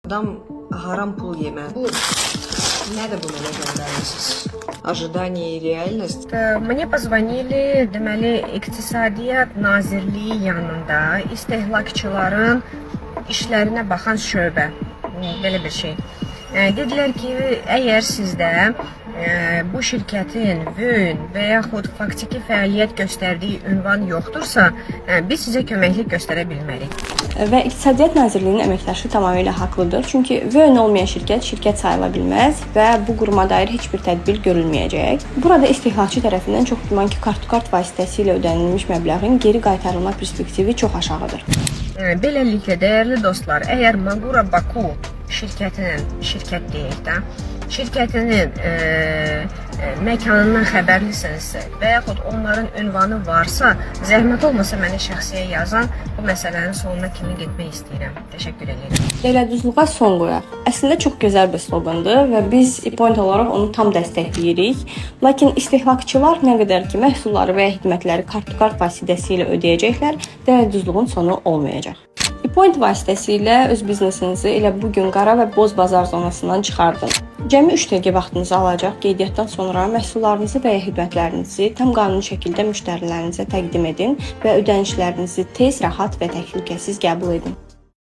Adam haram pul yemə. Bu nədir bu mənə göndərmisiniz? Ожидание и реальность. Мне позвонили, deməli, İqtisadiyyat Nazirliyi yanında istehlakçıların işlərinə baxan şöbə. Belə bir şey. Dedilər ki, əgər sizdə bu şirkətin VÖN və yaxud faktiki fəaliyyət göstərdiyi ünvan yoxdursa, biz sizə köməklik göstərə bilmərik. Və İqtisadiyyat Nazirliyinin əməkdaşı tamamilə haqlıdır. Çünki VÖN olmayan şirkət şirkət sayıla bilməz və bu quruma dair heç bir tədbir görülməyəcək. Burada istehlakçı tərəfindən çox güman ki, kart-kart vasitəsilə ödənilmiş məbləğin geri qaytarılma perspektivi çox aşağıdır. Beləliklə, dəyərli dostlar, əgər Magura Baku şirkətinin, şirkət deyək də, şirkətinin məkanından xəbərlisinizsə və yaxud onların ünvanı varsa, zəhmət olmasa mənə şəxsiyə yazan, bu məsələnin sonuna kimi getmək istəyirəm. Təşəkkür edirəm. Dələduzluğa son qoyaq. Əslində çox gözəl bir sloqandır və biz ePoint olaraq onu tam dəstəkləyirik. Lakin istehlakçılar nə qədər ki məhsulları və ya xidmətləri kart-kart vasitəsilə ödəyəcəklər, dələduzluğun sonu olmayacaq. ePoint vasitəsilə öz biznesinizi elə bu gün qara və boz bazar zonasından çıxardın. Cəmi 3 dəqiqə vaxtınızı alacaq. Qeydiyyatdan sonra məhsullarınızı və ya xidmətlərinizi tam qanuni şəkildə müştərilərinizə təqdim edin və ödənişlərinizi tez, rahat və təhlükəsiz qəbul edin.